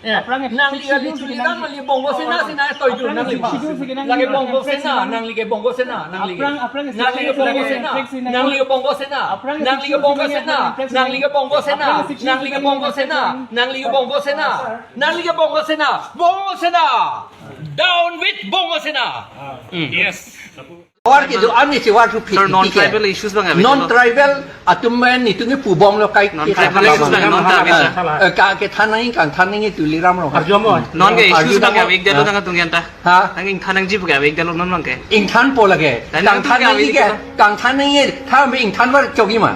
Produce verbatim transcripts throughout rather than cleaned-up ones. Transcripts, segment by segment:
Nangli kali Tuliram, nangli Bongo Sena, Sena toidu, nangli. Lake Bongo Sena, nangli ke Bongo Sena, nangli ke. Nangli ke Bongo Sena, nangli ke Bongo Sena, nangli ke Bongo Sena, nangli ke Bongo Sena, nangli ke Bongo Sena, nangli ke Bongo Sena, Bongo Sena. Down with Bongo Sena. Yes. War ke do ani si war su phit. Sir, non tribal issues abang ya, non tribal atum men itum ni pubom lo kai. Non tribal issues abang, non tribal, sir. Eh, ka kethan nangji, kangthan nangji Tuliram Ronghang. Arjumon. Non ke issues abang ya, wek dalo nang atung yanta. Ha? Nang ingthan nangji pu ke wek dalo non abang ke. Ingthanpo lake. Kangthan nangji ke, kangthan nangji, tha me ingthan war chogi ma.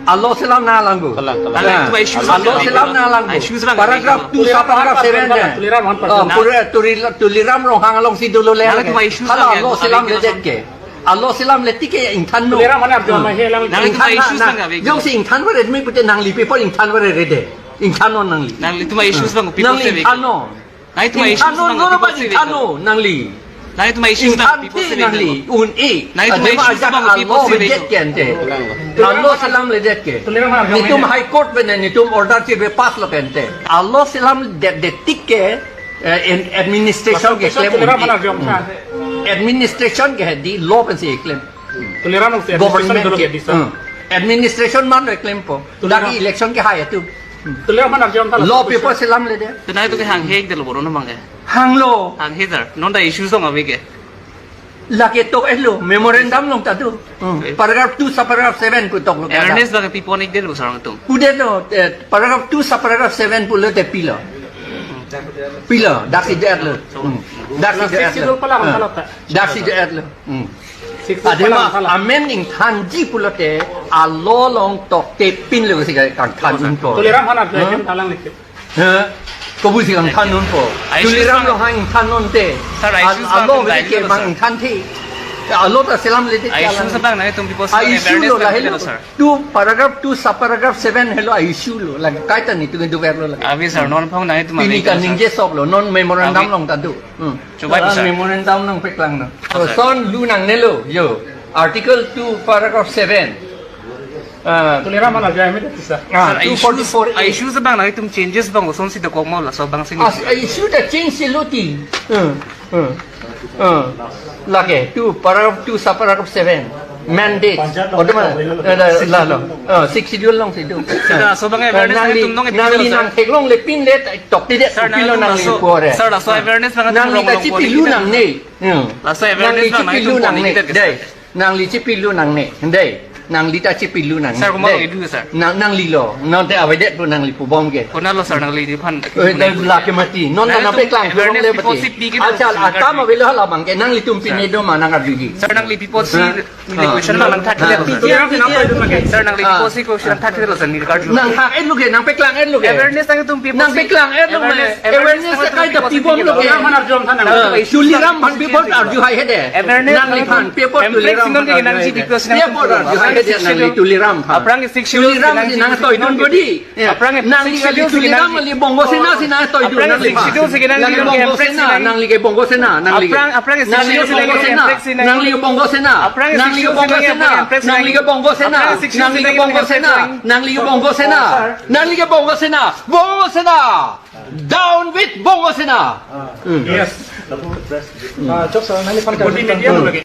Alo selam nanglang ko. Kalang, kalang. Kalang, itu issues abang. Alo selam nanglang ko. Issues abang. Paragraph two sa paragraph seven de. Tuliram Ronghang. Oh, pura Turi-, Tuliram Ronghang alongsi dolo le. Kalang, itu issues abang. Hala alo selam ledet ke. Alo selam letik ke ingthan non. Tuliram mana abang, hmm, mahe lang. Nang itu issues abang, abang. Jongsi ingthan war edmi pute nangli paper ingthan war rede. Ingthan non nangli. Nangli itu issues abang, people nangli se ingthan non. Nang itu issues abang, ingthan non, people se ingthan non nangli. Nang itu issues abang, ingthan people se nangli. Un-e. Nang itu issues abang, people se alo ledet ke ante. Alo selam ledet ke. Netum High Court bene netum order si be pass lo ke ante. Alo selam det, detik ke, eh, in administration ke claim. Tuliram mana abang? Administration ke di law pensi claim. Tuliram nang se government administration ke dolo ke di, sir. Hmm. Administration man claimpo. Tuliram. Dak election ke hai atum. Tuliram mana abang? Law paper selam ledet. Tena itu ke hanghe delo boro no abang ke. Hanglo. Hanghe sir. Non ta issues abang abang ke. Lake tok-etlo, memorandum along ta do. Hmm. Okay. Paragraph two sa paragraph seven pu toklo ke. Awareness abang ke pipo nik delo sir atum. Pudetlo, eh, paragraph two sa paragraph seven pulote pilo. Pilo, daksi det-etlo. Hmm. Daksi det-etlo. Sixth schedule pala, hmm, pala ta. Daksi det-etlo. Hmm. Sixth schedule pala, pala. Adema amen ingthanji pulote alo along tokte pinlo si kangthan unpo. Tuliram mana abang, hmm, kalang lik. Ha? Kopusi kangthan unpo. Ai, issues Tuliram abang. Ronghang ingthan non te. Sir, ai, issues abang, alo abang, beli ke ai, mang sir. Ingthan thi. Alo ta selam ledet. Ai, issues abang, nang itum people ai, issue awareness lo abang lahelo, sir. Two, paragraph two sa paragraph seven helo, ai, issue lo. Lake kaita netum ke do ver lo lake. Abi sir, non phong nang itum pini abang, sir. Kaningje sok lo, non memorandum along ta do. Hmm. Chobai, ah, sir. Memorandum nangpeklang non. Oh, sir. Lason lu nangnelo, yo. Article two, paragraph seven. Ah. Tuliram mana abang, sir? Ah, sir, ai, issues, two forty-four A. Ai, issues abang nang itum changes abang kosonsi dokok ma laso abang si. Ah, ai, issue ta change si lo ti. Hmm, hmm, hmm. Lake, two, paragraph two, sa paragraph seven. Mandate. Odema, eh, la, la, lo. Ah, sixth schedule alongsi do. Sir, laso abang awareness nangli, itum nang nangli nang theklongle pinle tokte det, sir, pilo nang nangli laso, pore. Sir, laso awareness nang nangli ta chipilu nangne. Hmm. Laso awareness nangli chipilu nangne. Dei. Nangli chipilu nangne. Dei. Nangli ta chipilu nangne. Sir, komat dei. Nang, nanglilo. Non te avedet pu nangli pubom ke. Konatlo sir nangliphan? Eh, dei lake mati. Non ta nangpeklang awareness pubom le people mati. Si pi ke. Achal atam avelo hala abang ke nanglitum pine do ma nang arjuji. Sir, nangli people si question nang thak le. Sir, nangli people si question thak le sir, nang arju. Nang thak-etlo ke, nangpeklang-etlo ke. Awareness nangtum people. Nangpeklang-etlo me. Awareness, awareness nangtum kaita people pibomlo ke. Tuliram aphan people arju hai hede. Awareness nangliphan people Tuliram aphan arju hai hede. People arju hai hede nangli Tuliram aphan. Aphrang sixth schedule Tuliram si nang toidun bodi. Aphrang nangli kali Tuliram kali Bongo Sena si nang toidun nangli. Aphrang sixth schedule si nang nangli Bongo Sena, nangli ke Bongo Sena, nangli ke. Aphrang, aphrang nangli ke Bongo Sena, nangli ke Bongo Sena, nangli ke Bongo Sena, nangli ke Bongo Sena, nangli ke Bongo Sena, nangli ke Bongo Sena, nangli ke Bongo Sena, Bongo Sena. Down with Bongo Sena. Hmm. Yes. Ah, chok sir, nangliphan bodi media lo lake.